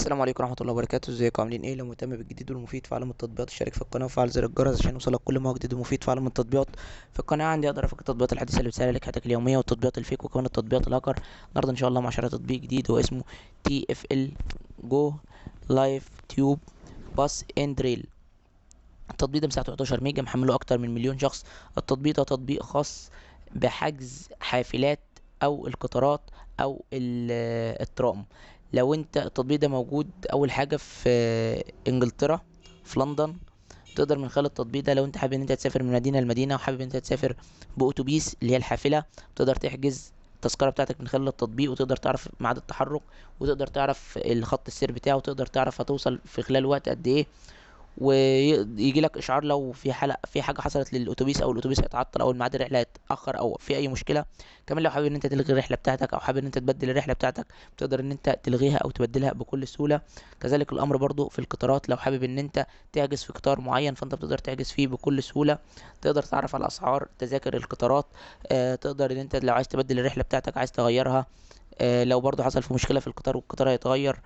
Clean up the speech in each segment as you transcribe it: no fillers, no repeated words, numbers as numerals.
السلام عليكم ورحمة الله وبركاته. ازيكم عاملين ايه؟ لو مهتم بالجديد والمفيد في عالم التطبيقات اشترك في القناة وفعل زر الجرس عشان يوصلك كل ما هو جديد ومفيد في عالم التطبيقات. في القناة عندي اقدر افك التطبيقات الحديثة اللي بتسهل لك حياتك اليومية والتطبيقات ال fake وكمان التطبيقات الهاكر. النهارده ان شاء الله مع شرح تطبيق جديد هو اسمه TfL Go Live Tube Bus and Rail. التطبيق ده مساحته 11 ميجا، محمله اكتر من مليون شخص. التطبيق ده تطبيق خاص بحجز حافلات او القطارات او الترام. لو انت التطبيق ده موجود اول حاجة في انجلترا في لندن، تقدر من خلال التطبيق ده لو انت حابب ان انت تسافر من مدينة لمدينة وحابب ان انت تسافر باتوبيس اللي هي الحافلة، تقدر تحجز التذكرة بتاعتك من خلال التطبيق، وتقدر تعرف ميعاد التحرك، وتقدر تعرف الخط السير بتاعه، وتقدر تعرف هتوصل في خلال وقت قد ايه، ويجي لك اشعار لو في حلقة في حاجة حصلت للاتوبيس او الاتوبيس هيتعطل او الميعاد الرحلة هيتاخر او في اي مشكلة. كمان لو حابب ان انت تلغي الرحلة بتاعتك او حابب ان انت تبدل الرحلة بتاعتك، تقدر ان انت تلغيها او تبدلها بكل سهولة. كذلك الامر برضو في القطارات، لو حابب ان انت تحجز في قطار معين فانت بتقدر تحجز فيه بكل سهولة. تقدر تعرف على اسعار تذاكر القطارات، تقدر ان انت لو عايز تبدل الرحلة بتاعتك عايز تغيرها، لو برضو حصل في مشكلة في القطار والقطار هيتغير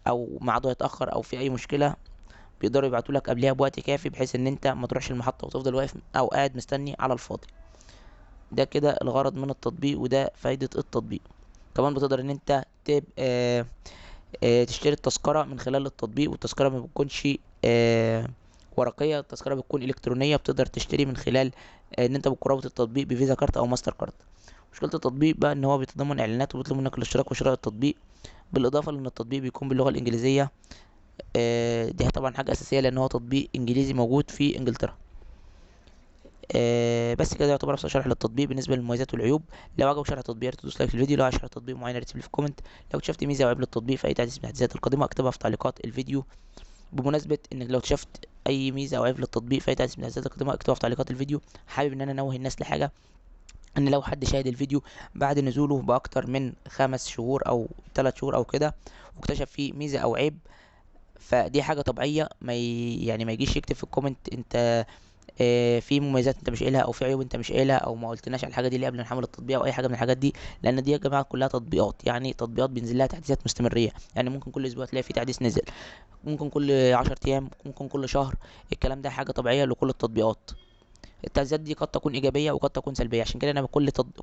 او ميعاده هيتاخر او في اي مشكلة، بيقدروا يبعتوا لك قبلها بوقت كافي بحيث ان انت ما تروحش المحطة وتفضل واقف او قاعد مستني على الفاضي. ده كده الغرض من التطبيق وده فايدة التطبيق. كمان بتقدر ان انت تشتري التذكرة من خلال التطبيق، والتذكرة ما بتكونش ورقية، التذكرة بتكون الكترونية. بتقدر تشتري من خلال ان انت بتربط التطبيق ب Visa card او ماستر كارد. مشكلة التطبيق بقى ان هو بيتضمن اعلانات وبيطلب منك الاشتراك وشراء التطبيق، بالاضافة لان التطبيق بيكون باللغة الانجليزية. دي طبعا حاجة أساسية لأن هو تطبيق إنجليزي موجود في إنجلترا. بس كده يعتبر أبسط شرح للتطبيق بالنسبة للمميزات والعيوب. لو عجبك شرح التطبيق يا ريت تدوس like في الفيديو، لو عايز شرح تطبيق معين يا ريت تسيب لي في comment. لو اكتشفت ميزة أو عيب للتطبيق في أي تحديث من التحديثات القادمة اكتبها في تعليقات الفيديو. بمناسبة إنك لو اكتشفت أي ميزة أو عيب للتطبيق في أي تحديث من التحديثات القادمة اكتبها في تعليقات الفيديو. حابب إن أنا أنوه الناس لحاجة، إن لو حد شاهد الفيديو بعد نزوله بأكتر من 5 شهور أو 3 شهور أو كده واكتشف فيه ميزة أو عيب، فدي حاجة طبيعية، ما يجيش يكتب في ال comment انت في مميزات انت مش قايلها او في عيوب انت مش قايلها او ما قلتلناش على الحاجة دي ليه قبل ما نحمل التطبيق او اي حاجة من الحاجات دي، لان دي يا جماعة كلها تطبيقات، يعني تطبيقات بينزل لها تحديثات مستمرية، يعني ممكن كل اسبوع تلاقي في تحديث نزل، ممكن كل 10 ايام، ممكن كل شهر. الكلام ده حاجة طبيعية لكل التطبيقات. التحديثات دي قد تكون ايجابية وقد تكون سلبية، عشان كده انا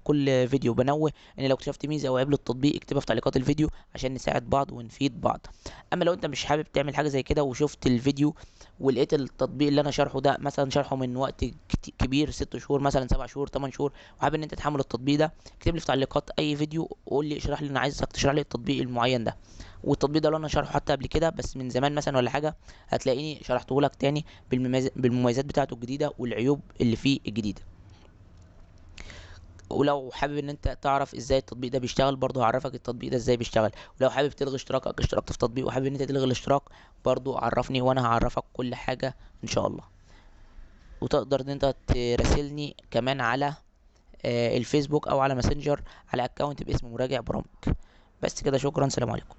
كل فيديو بنوه ان لو اكتشفت ميزة او عيب للتطبيق اكتبها في تعليقات الفيديو عشان نساعد بعض ونفيد بعض. اما لو انت مش حابب تعمل حاجة زي كده وشفت الفيديو ولقيت التطبيق اللي انا شارحه ده مثلا شارحه من وقت كبير، 6 شهور مثلا، 7 شهور، 8 شهور، وحابب ان انت تحمل التطبيق ده، اكتب لي في تعليقات اي فيديو وقول لي اشرح لي، انا عايزك تشرح لي التطبيق المعين ده، والتطبيق ده لو انا شارحه حتى قبل كده بس من زمان مثلا ولا حاجة، هتلاقيني شرحته لك تاني بالمميزات بتاعته الجديدة والعيوب اللي فيه الجديدة. ولو حابب ان انت تعرف ازاي التطبيق ده بيشتغل برضه هعرفك التطبيق ده ازاي بيشتغل. ولو حابب تلغي اشتراكك، اشتركت في تطبيق وحابب ان انت تلغي الاشتراك برضه عرفني وانا هعرفك كل حاجة ان شاء الله. وتقدر ان انت تراسلني كمان على الفيسبوك او على ماسنجر على account باسم مراجع برامج. بس كده، شكرا، سلام عليكم.